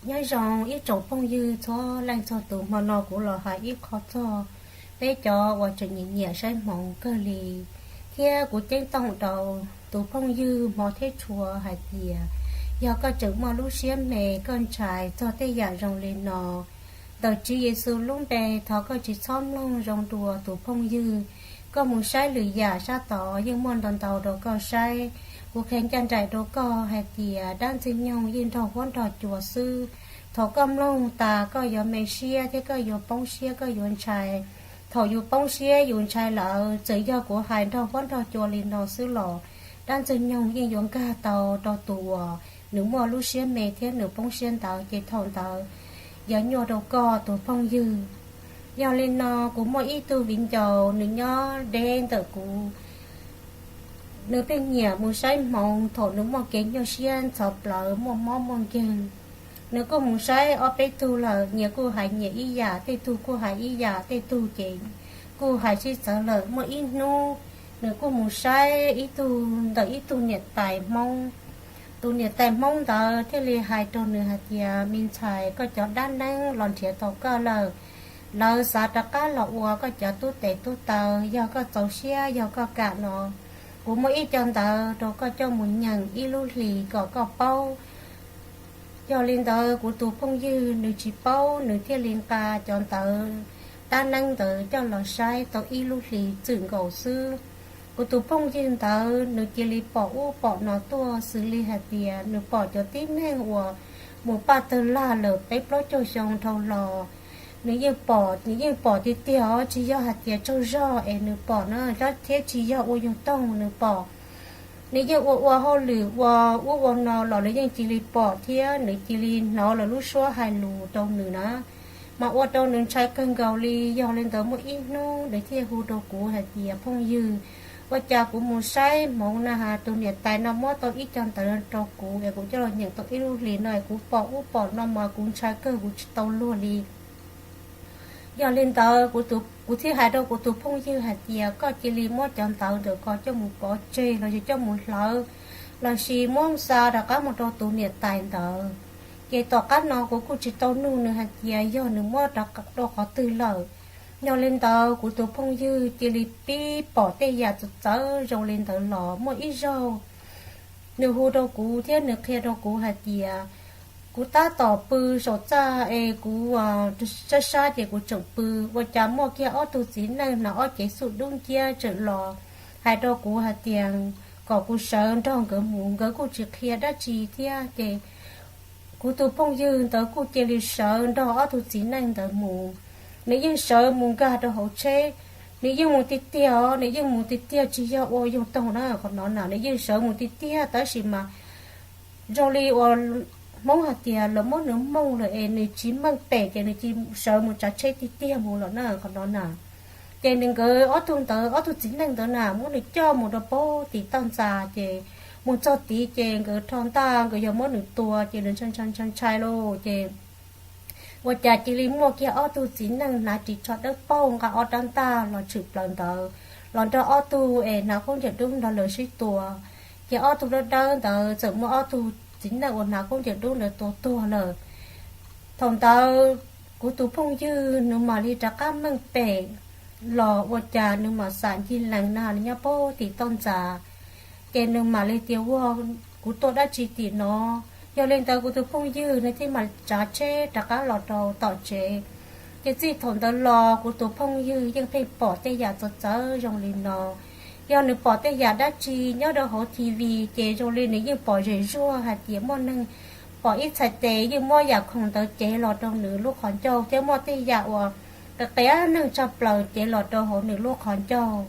Nyob zoo ib tsoom phooj ywg txhua leej txhua tus, hmo no kuv los hais ib qho txog peb cov uas tseem nyiam nyiam saib hmoov kawg li, thiab kuv ceeb toom rau tus phooj ywg hmov thiab tshua hais tias, yog koj tseem muaj lub siab me koj ntshai txog tej yam zoo li no, ntawm Tswv Yexus lub npe thov koj tsis txhob mloog zoo dua tus phooj ywg. Koj mus saib lwm yam sab tod yeej muaj ntau ntau rau koj saib. Kuv qhia ncaj nraim rau koj hais tias dab Ntxwg Nyoog yeej nrog huab nrog cua xwb. Thaum koj mloog tas koj yuav me siab thiab koj yuav poob siab koj yuav ntshai. Thaum yus poob siab yus ntshai lawm, txawm yog kuv hais nrog huab nrog cua li no xwb los dab Ntxwg Nyoog yeej yuav nkag tau rau tus uas nws muaj lub siab me thiab nws poob siab ntawd, ces thaum ntawd yog nyuaj rau koj tus phooj ywg. Yog li no kuv muaj ib tug viv ncaus nws nyob deb ntawm kuv, nws pheej nyiam mus saib hmoov thaum nws muaj kev nyuaj siab ntxhov plawv muaj mob muaj nkeeg. Nws kuj mus saib ob peb tug lawm, nyias kuj hais nyias ib yam, tej tug kuj hais ib yam, tej tug ces kuj hais sib txawv lawm. Muaj ib hnub nws kuj mus saib ib tug ntawm ib tug niam tais Hmoob. Tus niam tais Hmoob ntawd thiaj li hais rau nws hais tias, me ntxhais, koj cov dab neeb los nrhiav tau koj lawm. Lawv xav rov qab los ua koj cov tub tes tub taw, yog koj txaus siab yog koj kam no, kuv muaj ib co ntawv rau koj coj mus nyeem ib lub hlis kom koj paub. Yog li ntawd kuv tus phooj ywg nws tsis paub, nws thiaj li nqa cov ntawv dab neeb ntawd coj los saib tau ib lub hlis txwm nkaus xwb. Kuv tus phooj ywg ntawd nws cia li pom ub pom no tuaj, xws li hais tias nws pom cov tib neeg uas mus paj tawg lag lawm peb plaub caug xyoo dhau los, nws yeej pom, nws yeej pom tiag tiag os, tsis yog hais tias tsaug zog es nws pom na, thiab tsis yog ua yus toog nws pom. Nws yeej ua ua hauj lwm ua ub ua no los nws yeej cia li pom thiab nws cia li hnov lawv lub suab hais lus rau nws na, mas ua rau nws ntshai kawg nkaus li. Yog li ntawd muaj ib hnub nws thiaj hu rau kuv hais tias, phooj ywg, ua cas kuv mus saib hmoov na has tus niam tais no muab tau ib co ntawv rau kuv es kuv coj los nyeem tau ib lub hlis no es kuv pom ub pom no mas kuv ntshai kawg kuv tsis tau luag li. Yog li ntawd kuv thiaj hais rau kuv tus phooj ywg hais tias, koj cia li muab cov ntawv ntawm ko coj mus pov tseg los sis coj mus hlawv, los sis muab xa rov qab mus rau tus niam tais ntawd. Ces tom qab no kuv kuj tsis tau nug nws hais tias yog nws muab rau qhov twg lawm. Yog li ntawd kuv tus phooj ywg cia li pib pom tej yam txawv txawv zoo li ntawd los muaj ib zaug nws hu rau kuv thiab nws qhia rau kuv hais tias, kuv tab tom pw saum txaj es kuv sab sab ces kuv tseem pw, ua cas muaj kiag ob tug txiv neej hnav ob cev xuj dub nciab tseem los hais rau kuv hais tias kom kuv sawv nrog nkawd mus, nkawd kuj tsis qhia dab tsi thiab. Ces kuv tus phooj ywg ntawd kuj cia li sawv nrog ob tug txiv neej ntawd mus. Nws yeej sawv mus nkag rau hauv tsheb, nws yeej mus tiag tiag os, nws yeej mus tiag tiag tsis yog ua yus toog na qhov no na, nws yeej sawv mus tiag tiag tab sis mas zoo li uas Hmoob hais tias lawv muab nws mooj lawm es nws tsis meej pem ces nws cia li sawv mus tsav tsheb tiag tiag mus lawm na qhov no na. Ces nws nkawd ob tug ntawd, ob tug txiv neej ntawd na muab nws coj mus rau pem tim toj ntxas ces mus txog tid ces nkawd rho ntaj nkawd yog muab nws tua ces nws ntshai ntshai ntshai ntshai lauj ces ua cas cia li muaj kiag ob tug txiv neej hnav ris tsho dawb paug nqa ob rab ntaj los tshwm plaws ntawd los nrog ob tug es hnav khaub ncaws dub nrog lawv sib tua. Ces ob tug dawb dawb ntawd txawm muab ob tug txiv neej uas hnav khaub ncaws dub ntawd tua tuag lawm. Thaum ntawd kuv tus phooj ywg nws mam li rov qab meej pem los ua cas nws mam xam ncig lees na nyob pem tim toj ntxas. Ces nws mam li tias, ua, kuv tua dab tsi tim no? Yog li ntawd kuv tus phooj ywg nws thiaj mam tsav tsheb rov qab los rau tom tsev. Ces txij thaum ntawd los kuv tus phooj ywg yeej pheej pom tej yam txawv txawv zoo li no. Yog nws pom tej yam dab tsi nyob rau hauv T V ces zoo li nws yeej pom zem zuag hais tias muaj neeg pom ib txhais tes yeej muab yam khoom ntawd cev los rau nws lub qhov ncauj thiab muaj tej yam uas qias qias neeg tshaj plaws cev los rau hauv nws lub qhov ncauj.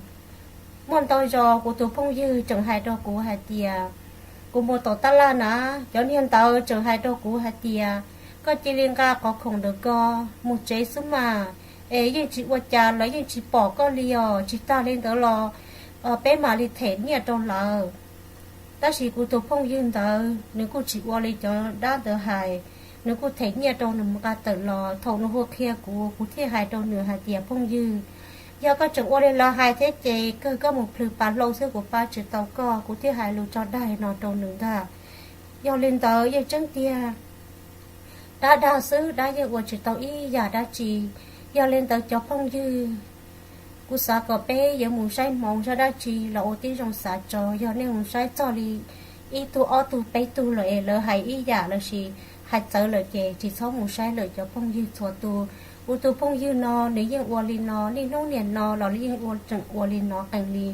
Muaj ntau zaus kuv tus phooj ywg tseem hais rau kuv hais tias, kuv mus tom tab laj na, cov niag ntawd tseem hais rau kuv hais tias, koj cia li nqa qhov khoom ntawd ko mus tsev xwb mas, es yeej tsis ua cas lawv yeej tsis pom koj li os, tsis tag li ntawd los peb mam li them nyiaj rau lawv. Tab sis kuv tus phooj ywg ntawd nws kuj tsis ua li cov dab ntawd hais, nws kuj them nyiaj rau nws mus nqa tawm los. Thaum nws hu qhia kuv, kuv thiaj hais rau nws hais tias, phooj ywg, yog koj tseem ua li lawv hais thiab ces kawg koj mus plhws pas hlau xwb kuv pab tsis tau koj. Kuv thiaj hais lus tso daig no rau nws ntag. Yog li ntawd yeej tseeb tiag, dab dag xwb, dab yeej ua tsis tau ib yam dab tsi. Yog li ntawd cov phooj ywg, kuv xav kom peb yuav mus saib hmoov saib dab tsi los ua tib zoo xav tso. Yog nej mus saib txog li ib tug ob tug peb tug lawm es lawv hais ib yam los sis hais txawv lawm ces tsis txhob mus saib lawm cov phooj ywg txhua tus. Kuv tus phooj ywg no nws yeej ua li no, niaj hnub niam no los yeej ua tseem ua li no qees li.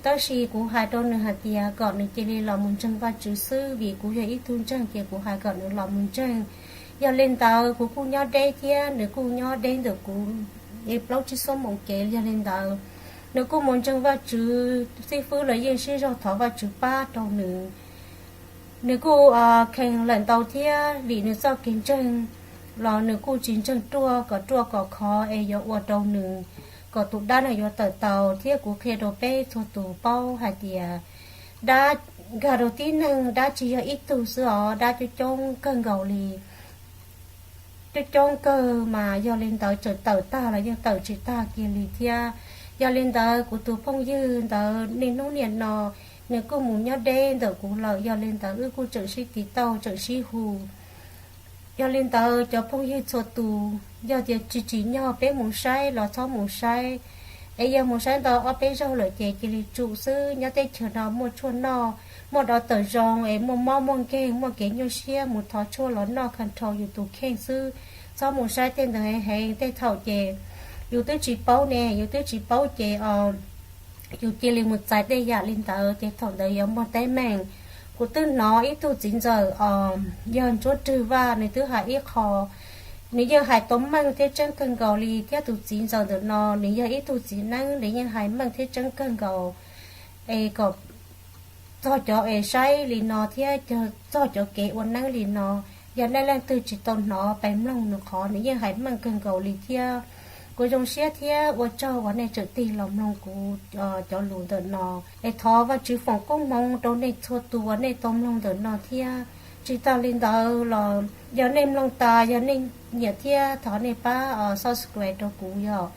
Tab sis kuv hais rau nws hais tias kom nws cia li los mus ntseeg Vajtswv xwb, vim kuv yog ib tug ntseeg ces kuv hais kom nws los mus ntseeg. Yog li ntawd kuv kuj nyob deb thiab nws kuj nyob deb ntawm kuv li plaub tsib xuab moos kev. Yog li ntawd nws kuj mus ntseeg Vajtswv, xib fwb los yeej sib zog thov Vajtswv pab rau nws. Nws kuj kheev lawm ntau thiab vim nws txoj kev ntseeg los nws kuj tsis ntseeg ruaj kom ruaj kom khov es yuav ua rau nws kom tus dab no yuav tawm tau. Thiab kuv qhia rau peb txhua tus paub hais tias dab nkag rau tib neeg, dab tsis yog ib tug xwb os, dab coob coob kawg nkaus li. Coob coob kawg mas yog li ntawd txawm tawm tag los yeej tawm tsis tag kiag li thiab. Yog li ntawd kuv tus phooj ywg ntawd niaj hnub niam no nws kuj mus nyob deb ntawm kuv lawm, yog li ntawd wb kuj tseem sib tiv tauj tseem sib hu. Yog li ntawd cov phooj ywg txhua tus, yog tias tsis tsim nyog peb mus saib los txhob mus saib, es yog mus saib ntau ob peb zaug lawm ces cia li tsum xwb. Nyob teb chaws no muaj tshuaj noj, muaj dov tawm zoo es muaj mob muaj nkeeg, muaj kev nyuaj siab, mus thov tshuaj los noj control yus tus kheej xwb. Txhob mus saib tej ntawd heev heev, tej thaum ces yus twb tsis paub ne, yus twb tsis paub ces yus cia li mus txais tej yam li ntawd ces thaum ntawd yuav muaj teeb meem. Kuv twb hnov ib tug txiv ntxawm os, yog Ntsuab Rwg Vaj, nws twb hais ib qho, nws yeej hais tau meej thiab tseeb kawg nkaus li thiab. Tus txiv ntxawm ntawm no nws yog ib tug txiv neeb, nws yeej hais meej thiab tseeb kawg nkaus es kom txog cov es saib li no thiab txog cov kev ua neeb li no. Yog nej leej twg tsis tau hnov pes mloog nws qhov, nws yeej hais meej kawg nkaus li thiab. Kuv zoo siab thiab ua tsaug uas nej tseem tig los mloog kuv cov lus ntawm no. Es thov Vajtswv foom koob hmoov rau nej txhua tus uas nej tau mloog ntawm no thiab. Tsis tas li ntawd los yog nej mloog tas yog nej nyiam thiab thov nej pab subscribe rau kuv yom.